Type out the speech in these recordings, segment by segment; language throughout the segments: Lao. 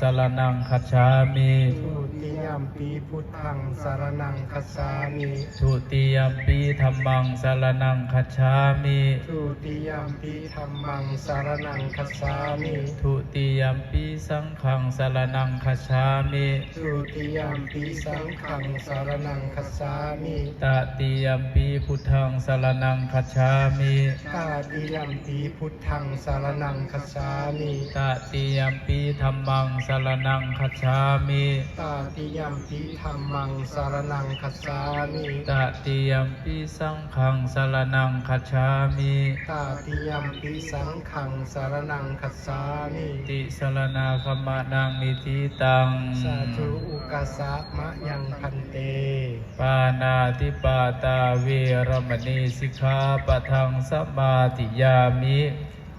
ສະລະນັງ ຄັດສາມິ. Dutiyampi buddhaṃ saraṇaṃ gacchāmi. Dutiyampi dhammaṃ saraṇaṃ gacchāmi. Dutiyampi dhammaṃ saraṇaṃ gacchāmi. Dutiyampi saṅghaṃ saraṇaṃ gacchāmi. Dutiyampi saṅghaṃ saraṇaṃ gacchāmi. Tatiyampi buddhaṃ saraṇaṃ gacchāmi. Tatiyampi buddhaṃ saraṇaṃ gacchāmi. Tatiyampi dhammaṃ saraṇaṃ gacchāmi. Tatiyampi dhammaṃ saraṇaṃ gacchāmi. Tatiyampi saṅghaṃ saraṇaṃ gacchāmi. Tatiyampi saṅghaṃ saraṇaṃ gacchāmi. Tisaraṇagamanaṃ niṭṭhitaṃ. Sādhu okāsa mayaṃ bhante. Pāṇātipātā veramaṇī sikkhāpadaṃ samādiyāmi.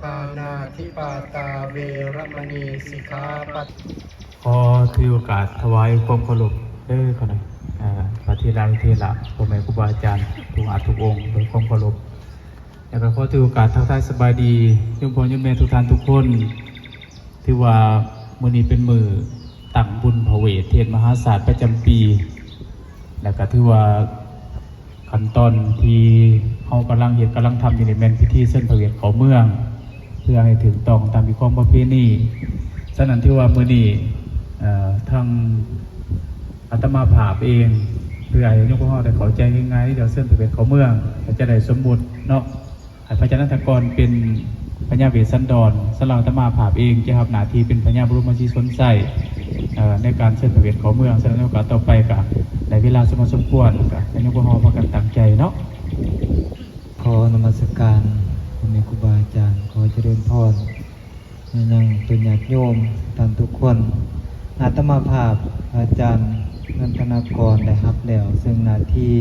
Pāṇātipātā veramaṇī sikkhāpad- ຂໍຖືໂອກາດຖວາຍຄວາມເຄົາລົບເດີ ເອີ ພະເຖລະ ເຖລະ ພໍ່ແມ່ຄູບາອາຈານທຸກອາດທຸກອົງ ດ້ວຍຄວາມເຄົາລົບ. ແລ້ວກໍຂໍຖືໂອກາດທັກທາຍສະບາຍດີໂຍມພໍ່ໂຍມແມ່ທຸກທ່ານທຸກຄົນ. ຖືວ່າມື້ນີ້ເປັນມື້ຕັ້ງບຸນພະເວດເທດມະຫາຊາດປະຈຳປີ ແລ້ວກໍຖືວ່າຂັ້ນຕອນທີ່ເຮົາກຳລັງເຮັດກຳລັງທຳຢູ່ນີ້ແມ່ນພິທີເຊີນພະເວດເຂົ້າເມືອງ ເພື່ອໃຫ້ຖືກຕ້ອງຕາມຮີດຄອງປະເພນີ. ສະນັ້ນຖືວ່າມື້ນີ້ ເອີ ທາງອາດຕະມາພາບເອງ ເພື່ອໃຫ້ໂຍມພວກເຮົາໄດ້ເຂົ້າໃຈງ່າຍໆ ດຽວເຊີນພະເວດເຂົ້າເມືອງ ກໍຈະໄດ້ສົມມຸດເນາະ ໃຫ້ພະເຈົ້ານັນທະກອນເປັນພະຍາເວດສັນດອນ, ສຳລັບອາດຕະມາພາບເອງຈະຮັບໜ້າທີ່ເປັນພະຍາບໍລົມມະສີສົນໄຊ ເອີ ໃນການເຊີນພະເວດເຂົ້າເມືອງ. ສະນັ້ນໂອກາດຕໍ່ໄປກະໄດ້ເວລາສົມຄວນສົມຄວນ ກະໃຫ້ໂຍມພວກເຮົາພາກັນຕັ້ງໃຈເນາະ. ຂໍນະມັດສະການພໍ່ແມ່ຄູບາອາຈານ, ຂໍຈະເລີນພອນ ມາຍັງເພິ່ນຍາດໂຍມທ່ານທຸກຄົນ. ອາດຕະມາພາບອາຈານນັນທະນາກອນໄດ້ຮັບແລ້ວເຊິ່ງໜ້າທີ່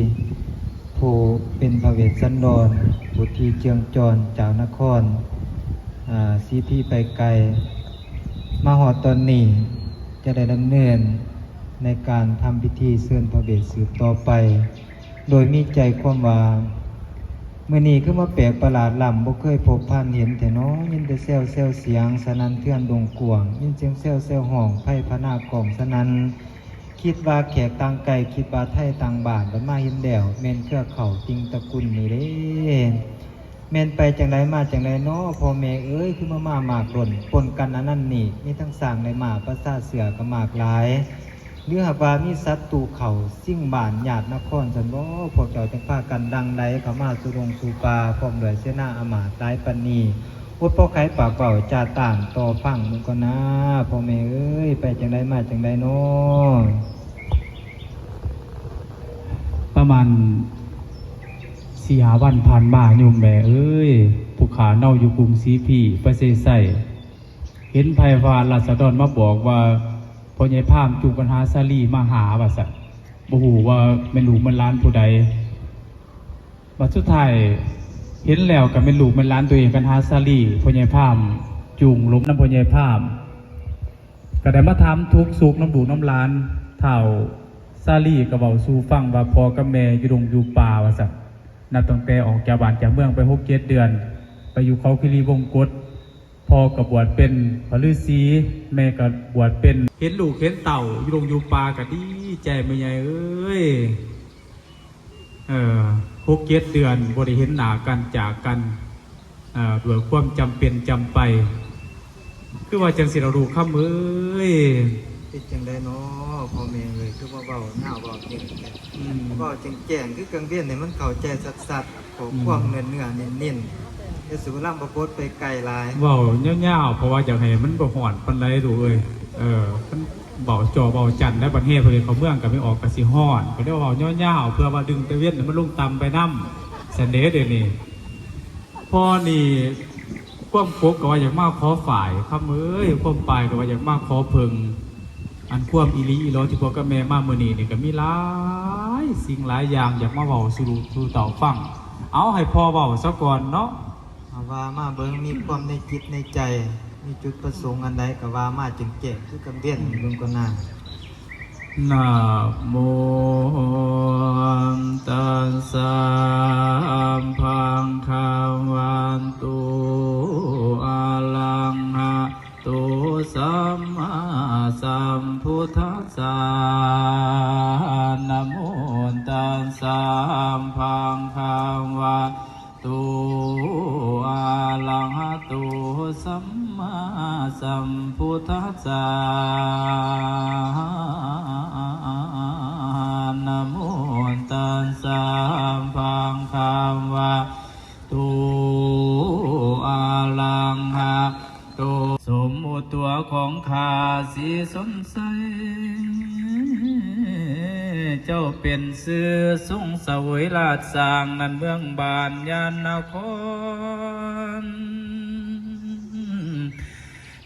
ຜູ້ເປັນພະເວດສັນດອນ ຜູ້ທີ່ເຈື່ອງຈອນຈາກນະຄອນ ອາ ສີທີໄປໄກ ມາຮອດຕອນນີ້ ຈະໄດ້ດຳເນີນໃນການທຳພິທີເຊີນພະເວດສືບຕໍ່ໄປ. ໂດຍມີໃຈຄວາມວ່າ ມື້ນີ້ຄືມາແປກປະຫຼາດລ້ຳ ບໍ່ເຄີຍພົບພັນເຫັນແທ້ນໍ ຍິນແຕ່ແຊວແຊວສຽງສະໜັ່ນເທືອນດົງກວ້າງ ຍິນສຽງແຊວແຊວຮ້ອງໄພພະນາກ້ອງສະໜັ່ນ ຄິດວ່າແຂກຕ່າງໄກ ຄິດວ່າໄທຕ່າງບ້ານ ບັດມາເຫັນແລ້ວ ແມ່ນເຄືອເຂົ້າຕິ່ງຕະກຸນນີ້ເດ້. ແມ່ນໄປຈັ່ງໃດມາຈັ່ງໃດນໍ ພໍ່ແມ່ເອີຍ ຄືມາມາມາກລົ້ນ ປົນກັນອັນນັ້ນນີ້ ມີທັງຊ້າງແລະມ້າ ປະຊາເຊື້ອກໍມາກຫຼາຍ ຫຼືຫາກວ່າມີສັດຕູເຂົ້າຊິງບ້ານຍາດນະຄອນຊັ້ນບໍ ພວກເຈົ້າຈຶ່ງພາກັນຫຼັ່ງໄຫຼເຂົ້າມາສູ່ດົງສູ່ປ່າ ພ້ອມດ້ວຍເສນາອາມາດຫຼາຍປານນີ້ ອົດພໍໄຂປາກເວົ້າຈາຕ້ານຕໍ່ຟັງເບິ່ງກ່ອນນາ ພໍ່ແມ່ເອີຍ ໄປຈັ່ງໃດມາຈັ່ງໃດນໍ. ປະມານສີ່ຫ້າວັນຜ່ານມາ ໂຍມແມ່ເອີຍ ຜູ້ຂ້າເນົາຢູ່ກຸງສີພີ ໄປເຊໄຊ ເຫັນໄພພະລາຊະດອນມາບອກວ່າ ພໍ່ໃຫຍ່ພາມຈູງກັນຫາສາລີມາຫາວ່າຊັ້ນ ບໍ່ຮູ້ວ່າແມ່ນລູກແມ່ນຫຼານຜູ້ໃດ. ບັດສຸດທ້າຍເຫັນແລ້ວກໍແມ່ນລູກແມ່ນຫຼານຕົວເອງກັນຫາສາລີ ພໍ່ໃຫຍ່ພາມຈູງລົງນຳພໍ່ໃຫຍ່ພາມ ກໍໄດ້ມາຖາມທຸກສຸກນຳລູກນຳຫຼານ. ທ້າວສາລີກໍເວົ້າສູ່ຟັງວ່າ ພໍ່ກັບແມ່ຢູ່ດົງຢູ່ປ່າວ່າຊັ້ນ ນັບຕັ້ງແຕ່ອອກຈາກບ້ານຈາກເມືອງໄປຫົກເຈັດເດືອນ ໄປຢູ່ເຂົາຄີລີວົງກົດ ພໍ່ກໍບວດເປັນພະລືສີ ແມ່ກໍບວດເປັນ ເຫັນລູກເຫັນເຕົ້າຢູ່ດົງຢູ່ປ່າກໍດີໃຈແມ່ໃຫຍ່ເອີຍ. ເອີ ຫົກເຈັດເດືອນບໍ່ໄດ້ເຫັນໜ້າກັນຈາກກັນ ເອີ ດ້ວຍຄວາມຈຳເປັນຈຳໄປ ຄືວ່າຈັ່ງຊີ້ລະລູກຄຳເອີຍ. ເປັນຈັ່ງໃດນໍພໍ່ແມ່ເອີຍ ຄືມາເວົ້າຍາວເວົ້າຍືດແທ້? ອືມ ເວົ້າແຈ້ງໆ ຄືກັງເວນໃຫ້ມັນເຂົ້າໃຈຊັດໆ ຂໍ້ຄວາມ ອືມ ເນື້ອໆ ເນັ້ນໆ ຢ່າສູ່ລຳປະບົດໄປໄກຫຼາຍ ເວົ້າຍາວໆ ເພາະວ່າຢາກໃຫ້ມັນບໍ່ຮ້ອນປານໃດລູກເອີຍ. ເອີ ມັນເວົ້າຈໍເວົ້າຈັນ ແລ້ວບັດແຫ່ໄປເຂົ້າເມືອງກໍໄມ່ອອກກໍຊິຮ້ອນ ກໍໄດ້ເວົ້າຍາວໆ ເພື່ອວ່າດຶງຕາເວັນໃຫ້ມັນລົງຕ່ຳໄປນຳ ຊັ້ນເດ້ ດຽວນີ້. ພໍນີ້ຄວາມກົບກໍວ່າຢາກມາຂໍຝ້າຍ ຄຳເອີຍ ຄວາມປາຍກໍວ່າຢາກມາຂໍເຜິ້ງ. ອັນຄວາມອີ່ຫຼີອີ່ຫຼໍທີ່ພໍ່ກັບແມ່ມາມື້ນີ້ນີ້ ກໍມີຫຼາຍສິ່ງຫຼາຍຢ່າງຢາກມາເວົ້າສູ່ລູກສູ່ເຕົ້າຟັງ. ເອົາ ໃຫ້ພໍ່ເວົ້າຊະກ່ອນເນາະ. ເອົາ ວ່າມາເບິ່ງ ມີຄວາມໃນຈິດໃນໃຈ ມີຈຸດປະສົງອັນໃດກໍວ່າມາແຈ້ງໆ ຄືກັງເວນເບິ່ງກ່ອນນາ. Namo tassa bhagavato arahato sammāsambuddhassa. ສຳພຸດທັດສະ ນະໂມຕັດສະ ພະຄະວະໂຕ ອະລະຫະໂຕ ສຳມາສຳພຸດທັດສະ ນະໂມຕັດສະ ພະຄະວະໂຕ ອະລະຫະໂຕ ສົມມຸດຕົວຂອງຂ້າ ສີສົນໄຊ ເຈົ້າເປັນຊື່ຊົງສະເຫວີຍລາດສ້າງ ນັ້ນເມືອງບ້ານຍານນະຄອນ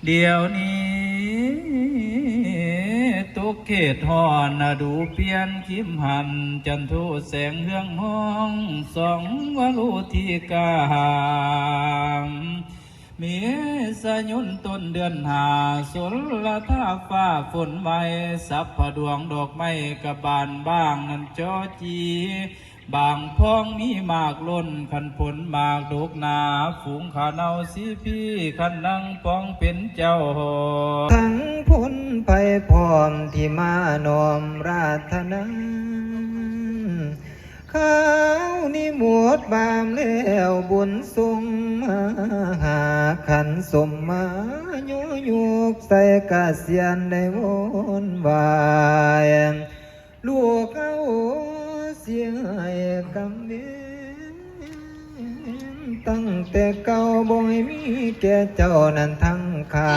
ດຽວນີ້ຕົກເຂດຮ້ອນ ລະດູປ່ຽນ ຄິມຫັນຈັນໂທແສງເຮືອງຮອງ ສ່ອງວະໂລທິກາ ເມສາຍົນຕົ້ນເດືອນຫ້າ ຊົນລະທາຟ້າຝົນໃໝ່ ສັບພະດວງດອກໄມ້ກະບານບາງ ນັ້ນຈໍຈີ ບາງພອງມີໝາກຫຼົ່ນ ຄັນຜົນໝາກດົກໜາ ຝູງຂາເນົ່າສີພີ ຄັນນັ່ງປອງເປັນເຈົ້າ ທັງພົນໄພພ້ອມທີ່ມານ້ອມລາທະນາ ຄາວນີ້ໝົດບາມແລ້ວ ບຸນສົ່ງມາຫາ ຂັນສົມມາໂຍໂຍກໃສ່ກະສຽນໄດ້ວອນວາຍ ລູກເອົາເສຍໃຫ້ກຳເວນ ຕັ້ງແຕ່ເກົ່າບໍ່ໃຫ້ມີແກ່ເຈົ້ານັ້ນທັງຂ້າ.